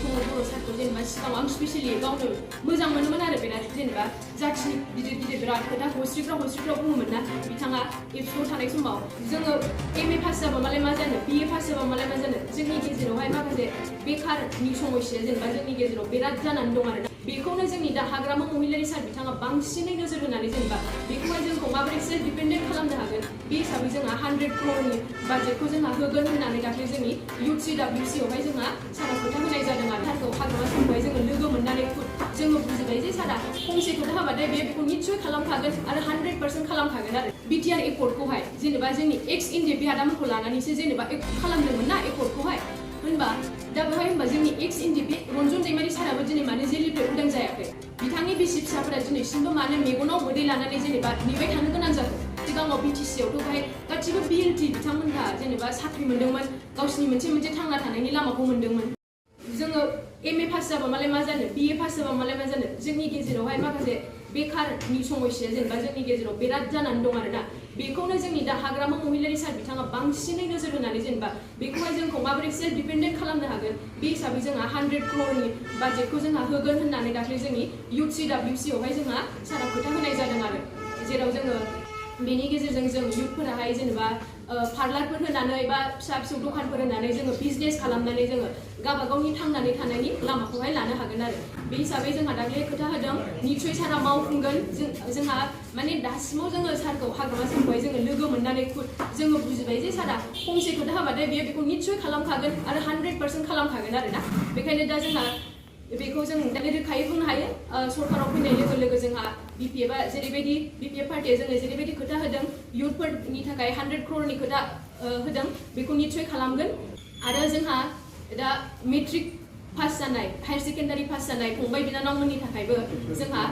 प्रमद बर' सारखौ जेनेबा सिगाङाव आं स्पेशेलि गावनो मोजां मोनोमोन आरो बिराद जेनेबा जाथिनि गिदिर गिदिर बिराद खोथा हस्रिफ्राव बुङोमोन ना बिथाङा एबसुआव थानाय समाव जोङो एमए पास जाबा मालाय मा जानो बिए पास जाबा मालाय मा जानो जोंनि गेजेरावहाय माखासे बेखारनि समस्या जेनेबा जोंनि गेजेराव बिराद जानानै दं आरोना बेखौनो जोंनि दा हाग्रामा महिलारि सार बिथाङा बांसिनै नोजोर होनानै जेनेबा बेखौहाय जोंखौ माबोरै सेल्फ डिपेन्डेन्ट खालामनो हागोन बे हिसाबै जोंहा 100 crore बाजेटखौ जोंहा होगोन होननानै दाख्लै जोंनि इउथ CWC आवहाय जोंहा सारा खोथा होनाय जादों आरो सारखौ हाग्रामा सारखौहाय जोङो लोगो मोननानै जोङो बुजिबाय जे सारा फंसे खोथा होबाथाय बेखौ निस्सय खालामखागोन आरो 100% खालामखागोन आरो बिटिआर एकर्डखौहाय जेनेबा जोंनि एक्स इन्डिपेन्डेन्ट आदामोनखौ लानानैसो जेनेबा खालामदोंमोन ना एकर्डखौहाय होनबा दा बेवहाय होनबा जोंनि एक्स इन्डिपेन्डेन्ट रन्जन दैमारि साराबो दिनै मानो जेलनिफ्राय उदां जायाखै बिथांनि बिसि फिसाफोरा दिनैसिमबो मानो मेगनाव मोदै लानानै जेनेबा नेबाय थानो गोनां जादों सिगाङाव बिटिसिआवथ' बेहाय गासिबो बिएलटि बिथांमोनहा जेनेबा साख्रि मोन्दोंमोन गावसिनि मोनसे थांना थानायनि लामाखौ मोन्दोंमोन जोङो एमए पास जाबा मालाय मा जानो बिए पास जाबा मालाय मा जानो जोंनि गेजेरावहाय माखासे बेखारनि समस्या जेनेबा जोंनि गेजेराव बिराद जानानै दं आरोना बेखौनो जोंनि दा हाग्रामा महिलारि सार बिथाङा बांसिनै नोजोर होनानै जेनेबा बेखौहाय जोंखौ माबोरै सेल्फ डिपेन्डेन्ट खालामनो हागोन बे हिसाबै जोंहा 100 crore बाजेटखौ जोंहा होगोन होननानै दाख्लै जोंनि इउथ CWC आवहाय जोंहा सारा खोथा होनाय जादों आरो जेराव जोङो बेनि गेजेरजों जों इउथफोराहाय जेनेबा पार्लारफोर होनानै बा फिसा फिसौ दखानफोर होनानै जोङो बिजनेस खालामनानै जोङो गावबा गावनि थांनानै थानायनि लामाखौहाय लानो हागोन आरो बे हिसाबै जोंहा दाख्लै खोथा होदों निस्सय सारा मावफुंगोन जोंहा माने दासिमाव जोङो सारखौ हाग्रामा सारखौहाय जोङो लोगो मोननानै जोङो बुजिबाय जे सारा फंसे खोथा होबाथाय बेखौ निस्सय खालामखागोन आरो 100% खालामखागोन आरोना बेखायनो दा जोंहा बेखौ जों रोखायै बुंनो हायो सरकाराव फैनाय लोगो लोगो जोंहा बिपिएफआ जेरैबायदि बिपिएफ पार्टिया जोंनो जेरैबायदि खोथा होदों इयुथफोरनि थाखाय 100 crore खोथा होदों बेखौ निस्सय खालामगोन आरो जोंहा दा मेट्रिक पास जानाय हायर सेकेन्डारि पास जानाय फंबाय बिनानावमोननि थाखायबो जोंहा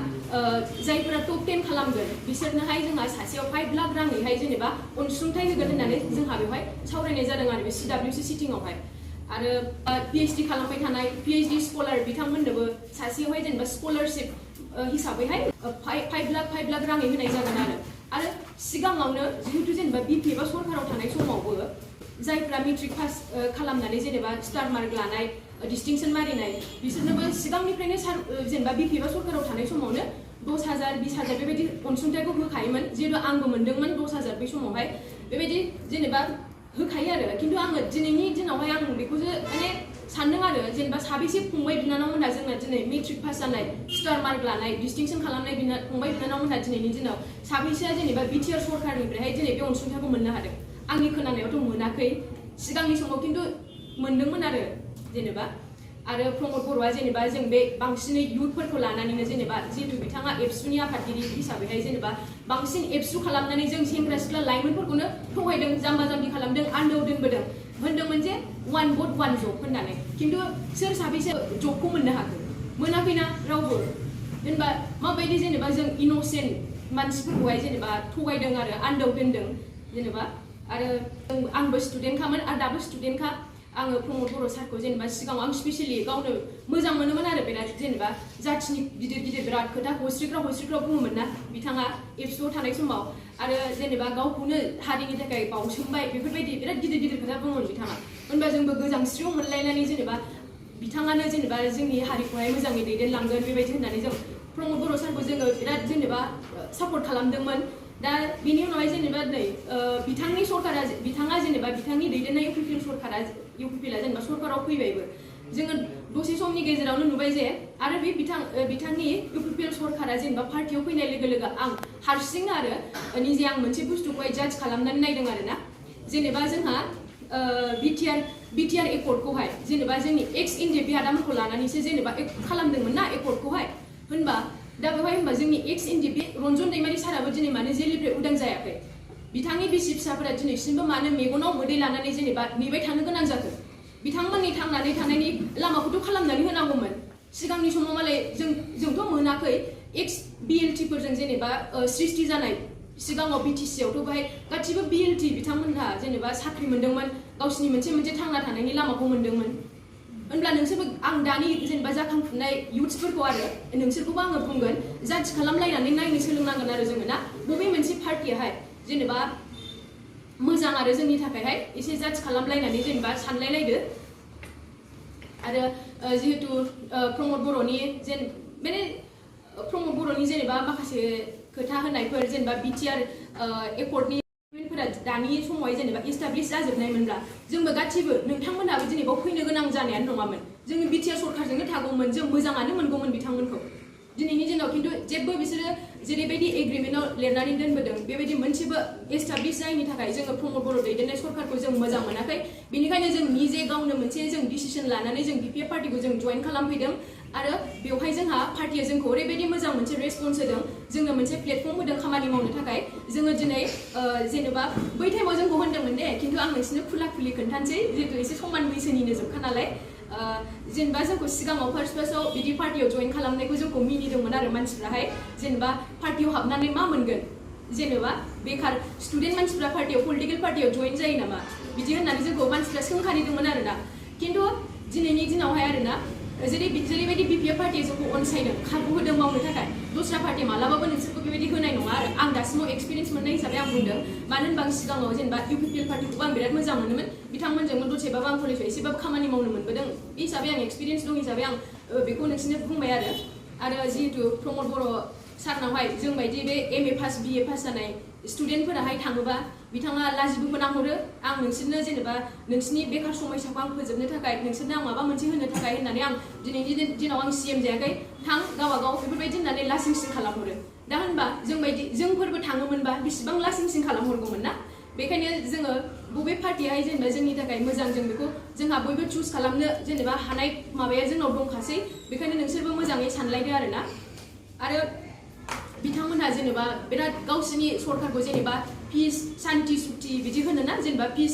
जायफोरा टप 10 खालामगोन बिसोरनोहाय जोंहा सासेयाव 5 लाख राङैहाय जेनेबा अनसुंथाइ होगोन होननानै जोंहा बेवहाय सावरायनाय जादों आरो बे CWC सिटिंआवहाय आरो PhD खालामबाय थानाय PhD स्कलार बिथांमोननोबो सासेयावहाय जेनेबा स्कलारशिप हिसाबैहाय 5 लाख राङै होनाय जागोन आरो सिगाङावनो जिहेतु जेनेबा बिपिएफआ सरकाराव थानाय समावबो जायफ्रा मेट्रिक पास खालामनानै जेनेबा स्टार मार्क लानाय डिस्टिंसन मारिनाय बिसोरनोबो सिगांनिफ्रायनो जेनेबा बिपिएफआ सरकाराव थानाय समावनो 10,000 20,000 बेबायदि अनसुंथाइखौ होखायोमोन जिहेतु आंबो मोन्दोंमोन 10,000 बे समावहाय बेबायदि जेनेबा होखायो आरो खिन्थु आङो दिनैनि दिनावहाय आं बेखौसो माने सानदों आरो जेनेबा साबेसे फंबाय बिनानावमोनहा जोंना दिनै मेट्रिक पास जानाय स्टार मार्क लानाय डिस्टिंसन खालामनाय फंबाय बिनानावमोनहा दिनैनि दिनाव साबेसेया जेनेबा बिटिआर सरकारनिफ्रायहाय दिनै बे अनसुंथाइखौ मोननो हादों आंनि खोनानायावथ' मोनाखै सिगांनि समाव खिन्थु मोन्दोंमोन आरो जेनेबा आरो प्रमद बर'आ जेनेबा जों बे बांसिनै इयुथफोरखौ लानानैनो जेनेबा जिहेतु बिथाङा एबसुनि आफादगिरि हिसाबैहाय जेनेबा बांसिन एबसु खालामनानै जों सेंग्रा सिख्ला लाइमोनफोरखौनो थगायदों जाम्बा जाम्बि खालामदों आन्दोआव दोनबोदों होनदोंमोन जे 1 vote 1 job होननानै खिन्थु सोर साबेसे जबखौ मोननो हाखो मोनाखैना रावबो होनबा माबायदि जेनेबा जों इनोसेन्ट मानसिफोरखौहाय जेनेबा थगायदों आरो आन्दोआव दोनदों जेनेबा आरो आंबो स्टुडेन्टखामोन आरो दाबो स्टुडेन्टखा आङो प्रमद बर' सारखौ जेनेबा सिगाङाव आं स्पेशेलि गावनो मोजां मोनोमोन आरो बिराद जेनेबा जाथिनि गिदिर गिदिर बिराद खोथा हस्रिफ्राव बुङोमोन ना बिथाङा एबसुआव थानाय समाव आरो जेनेबा गावखौनो हारिनि थाखाय बावसोमबाय बेफोरबायदि बिराद गिदिर खोथा बुङोमोन बिथाङा होनबा जोंबो गोजांस्रियाव मोनलायनानै जेनेबा बिथाङानो जेनेबा जोंनि हारिखौहाय मोजाङै दैदेनलांगोन बेबायदि होननानै जों प्रमद बर' सारखौ जोङो बिराद जेनेबा सापर्ट खालामदोंमोन दा बिनि उनावहाय जेनेबा नै बिथांनि सरकारा बिथाङा जेनेबा बिथांनि दैदेननाय इउपिपिएलआ जेनेबा सरकाराव फैबायबो जोङो दसे समनि गेजेरावनो नुबाय जे आरो बे बिथांनि इउपिपिएल सरकारा जेनेबा पार्टियाव फैनाय लोगो लोगो आं हारसिंनो आरो निजे आं मोनसे बुस्थुखौहाय जाज खालामनानै नायदों आरोना जेनेबा जोंहा बिटिआर एकर्डखौहाय जेनेबा जोंनि एक्स इन्डिपेन्डेन्ट आदामोनखौ लानानैसो जेनेबा खालामदोंमोन ना एकर्डखौहाय होनबा दा बेवहाय होनबा जोंनि एक्स इन्डिपेन्डेन्ट रन्जन दैमारि साराबो दिनै मानो जेलनिफ्राय उदां जायाखै बिथांनि बिसि फिसाफोरा दिनैसिमबो मानो मेगनाव मोदै लानानै जेनेबा नेबाय थानो गोनां जाखो बिथांमोननि थांनानै थानायनि लामाखौथ' खालामनानै होनांगौमोन सिगांनि समाव मालाय जोंथ' मोनाखै एक्स बिएलटिफोरजों जेनेबा सृष्टि जानाय सिगाङाव बिटिसिआवथ' बेहाय गासिबो बिएलटि बिथांमोनहा जेनेबा साख्रि मोन्दोंमोन गावसिनि मोनसे थांना थानायनि लामाखौ मोन्दोंमोन होनब्ला नोंसोरबो आं दानि जेनेबा जाखांफुनाय इयुथ्सफोरखौ आरो नोंसोरखौबो आङो बुंगोन जाज खालामलायनानै नायनो सोलोंनांगोन आरो जोङो ना बबे मोनसे पार्टियाहाय जेनेबा मोजां आरो जोंनि थाखायहाय एसे जाज खालामलायनानै जेनेबा सानलायलायदो आरो जिहेतु प्रमद बर'नि माने प्रमद बर'नि जेनेबा माखासे खोथा होनायफोर जेनेबा बिटिआर एकर्डनि फोरा दानि समावहाय जेनेबा इस्टाब्लिश जाजोबनायमोनब्ला जोंबो गासिबो नोंथांमोनाबो जेनेबा फैनो गोनां जानायानो नङामोन जोंनि बिटिआर सरकारजोंनो थागौमोन जों मोजाङानो मोनगौमोन बिथांमोनखौ दिनैनि दिनाव खिन्थु जेबो बिसोरो जेरैबायदि एग्रिमेन्टआव लिरनानै दोनबोदों बेबायदि मोनसेबो एस्टाब्लिश जायैनि थाखाय जोङो प्रमद बर' दैदेननाय सरकारखौ जों मोजां मोनाखै बेनिखायनो जों निजे गावनो मोनसे जों डिसिसन लानानै जों बिपिएफ पार्टिखौ जों जइन खालामफैदों आरो बेवहाय जोंहा पार्टिया जोंखौ ओरैबायदि मोजां मोनसे रेसपन्स होदों जोंनो मोनसे प्लेटफर्म होदों खामानि मावनो थाखाय जोङो दिनै जेनेबा बै टाइमाव जोंखौ होनदोंमोन दे खिन्थु आं नोंसिनो खुला खुलि खोन्थानोसै जिहेतु एसे समान बैसोनिनो जोबखा नालाय जेनेबा जोंखौ सिगाङाव फार्स्टआव बिदि पार्टियाव जइन खालामनायखौ जोंखौ मिनिदोंमोन आरो मानसिफ्राहाय जेनेबा पार्टियाव हाबनानै मा मोनगोन जेनेबा बेकार स्टुडेन्ट मानसिफ्रा पार्टियाव पलिटिकेल पार्टियाव जइन जायो नामा बिदि होननानै जोंखौ मानसिफ्रा सोंखारिदोंमोन आरोना खिन्थु दिनैनि दिनावहाय आरोना जेरैबायदि बिपिएफ पार्टिया जोंखौ अनसायदों खाबु होदों मावनो थाखाय दस्रा पार्टि मालाबाबो नोंसोरखौ बेबायदि होनाय नङा आरो आं दासिमाव एक्सपिरियेन्स मोननाय हिसाबै आं बुंदों मानो होनबा आं सिगाङाव जेनेबा इउपिपिएल पार्टिखौबो आं बिराद मोजां मोनोमोन बिथांमोनजोंबो दसेबाबो आं कलेजाव एसेबाबो खामानि मावनो मोनबोदों बे हिसाबै आं एक्सपिरियेन्स दं हिसाबै आं बेखौ नोंसोरनो बुंबाय आरो जिहेतु प्रमद बर' सारनावहाय जों बायदि बे एमए पास बिए पास जानाय स्टुडेन्टफोराहाय थाङोबा बिथाङा लाजिबो फोनांहरो आं नोंसोरनो जेनेबा नोंसिनि बेकार समयसाखौ आं फोजोबनो थाखाय नोंसोरनो आं माबा मोनसे होनो थाखाय होननानै आं दिनैनि दिनाव आं सिएम जायाखै थां गावबागाव बेफोरबायदि होननानै लासिंसिं खालामहरो दा होनबा जोंफोरबो थाङोमोनबा बेसेबां लासिंसिं खालामहरगौमोन ना बेखायनो जोङो बबे पार्टियाहाय जेनेबा जोंनि थाखाय मोजां जों बेखौ जोंहा बयबो चुज खालामनो जेनेबा हानाय माबाया जोंनाव दंखासै बेखायनो नोंसोरबो मोजाङै सानलायदो आरोना आरो बिथांमोनहा जेनेबा बिराद गावसोरनि सरकारखौ जेनेबा पिस शान्ति सुक्ति बिदि होनोना जेनेबा पिस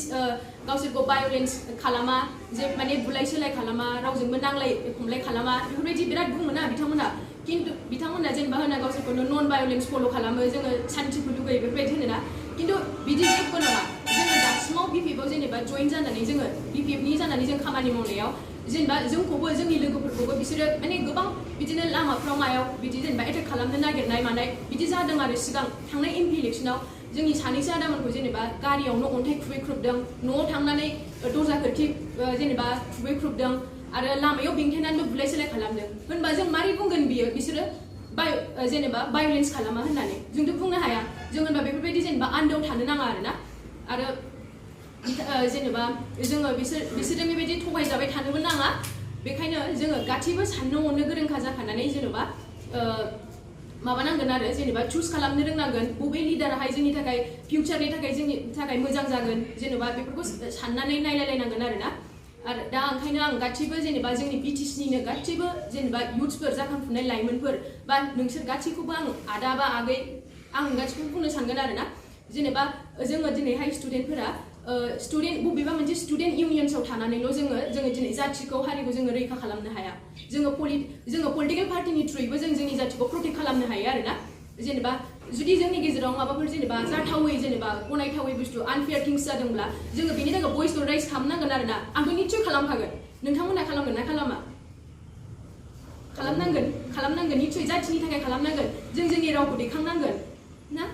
गावसोरखौ भायलेन्स खालामा जे माने बुलाय सोलाय खालामा रावजोंबो नांलाय खमलाय खालामा बेफोरबायदि बिराद बुङोना बिथांमोनहा खिन्थु बिथांमोनहा जेनेबा होना गावसोरखौनो नन भायलेन्स फल' खालामो जोङो शान्तिखौ लुगैयो बेफोरबायदि होनोना खिन्थु बिदि जेबो नङा जोङो दासिमाव बिपिएफआव जेनेबा जइन जानानै जोङो बिपिएफनि जानानै जों खामानि मावनायाव जेनेबा जोंखौबो जोंनि लोगोफोरखौबो बिसोरो माने गोबां बिदिनो लामाफ्राव मायाव बिदि जेनेबा एटेक खालामनो नागिरनाय मानाय बिदि जादों आरो सिगां थांनाय एमपि इलेक्सनाव जोंनि सानैसो आदामोनखौ जेनेबा गारियावनो अन्थाइ खुबैख्रुबदों न'आव थांनानै दरजा खोरखि जेनेबा खुबैख्रुबदों आरो लामायाव बेंथेनानैबो बुलाय सोलाय खालामदों होनबा जों मारै बुंगोन बियो बिसोरो जेनेबा भायलेन्स खालामा होननानै जोंथ' बुंनो हाया जों होनबा बेफोरबायदि जेनेबा आन्दोआव थानो नाङा आरोना आरो जेनेबा जोङो बिसोरो बेबायदि थगायजाबाय थानोबो नाङा बेखायनो जोङो गासैबो साननो हनो गोरोंखा जाखानानै जेनेबा माबानांगोन आरो जेनेबा चुज खालामनो रोंनांगोन बबे लिडाराहाय जोंनि थाखाय फिउचारनि थाखाय जोंनि थाखाय मोजां जागोन जेनेबा बेफोरखौ साननानै नायलायलायनांगोन आरोना आरो दा ओंखायनो आं गासैबो जेनेबा जोंनि बिटिसिनिनो गासैबो जेनेबा इयुथ्सफोर जाखांफुनाय लाइमोनफोर बा नोंसोर गासैखौबो आं आदा बा आगै आं गासैखौबो बुंनो सानगोन आरोना जेनेबा जोङो दिनैहाय स्टुडेन्टफोरा बबेबा मोनसे स्टुडेन्ट इउनियन्सआव थानानैल' जोङो दिनै जाथिखौ हारिखौ जोङो रैखा खालामनो हाया जोङो पलिटिकेल पार्टिनि थ्रुयैबो जों जोंनि जाथिखौ प्रटेक्ट खालामनो हायो आरोना जेनेबा जुदि जोंनि गेजेराव माबाफोर जेनेबा जाथावै जेनेबा गनायथावै बुस्थु आनफेयार थिंस जादोंब्ला जोङो बेनि थाखाय भइसखौ राइज खालामनांगोन आरोना आंथ' निस्सय खालामखागोन नोंथांमोना खालामगोन ना खालामा खालामनांगोन निस्सय जाथिनि थाखाय खालामनांगोन जों जोंनि रावखौ दैखांनांगोन ना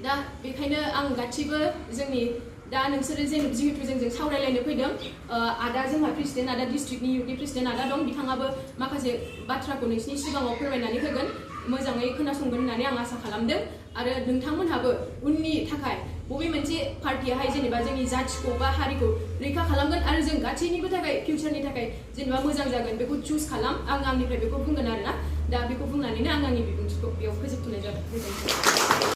दा बेखायनो आं गासिबो जोंनि दा नोंसोरो जिहेतु जोंजों सावरायलायनो फैदों आदा जोंहा प्रेसिडेन्ट आदा डिस्ट्रिक्टनि इउथनि प्रेसिडेन्ट आदा दं बिथाङाबो माखासे बाथ्राखौ नोंसिनि सिगाङाव फोरमायनानै होगोन मोजाङै खोनासंगोन होननानै आं आसा खालामदों आरो नोंथांमोनहाबो उननि थाखाय बबे मोनसे पार्टियाहाय जेनेबा जोंनि जाथिखौ बा हारिखौ रैखा खालामगोन आरो जों गासैनिबो थाखाय फिउचारनि थाखाय जेनेबा मोजां जागोन बेखौ चुज खालाम आं आंनिफ्राय बेखौ बुंगोन आरोना दा बेखौ बुंनानैनो आं आंनि बिबुंथिखौ बेयाव फोजोबथ'नाय जाबाय।